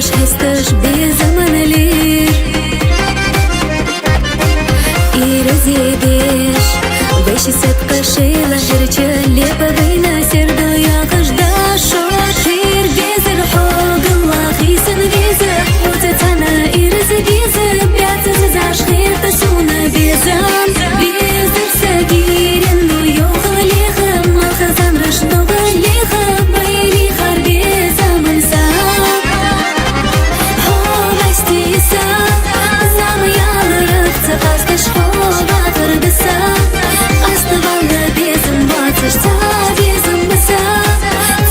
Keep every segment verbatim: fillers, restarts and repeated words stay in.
Хьесташ безам анали. Ирзебеш, веши сет кашила херча лепа вейна сердо якаш дашо. Хир безер хогла хисан виза, оце цана ирзе виза, пятница заш хирта суна безам. Безер сагирин, ну йохал леха, махазан рашнога леха, байли хар безам анса. Ховастиса, зам ялрыхца, хасташ хова хырдыса. Астывалда безам бацыш, ца безам быса.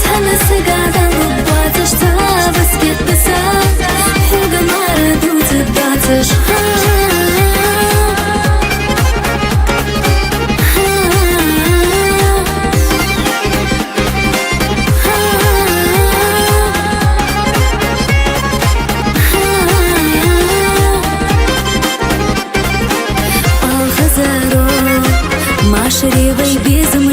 Цана сыгада луп бацыш, ца васкет быса. Хуга мара дуцы бацыш. Алхазаро, машревай безам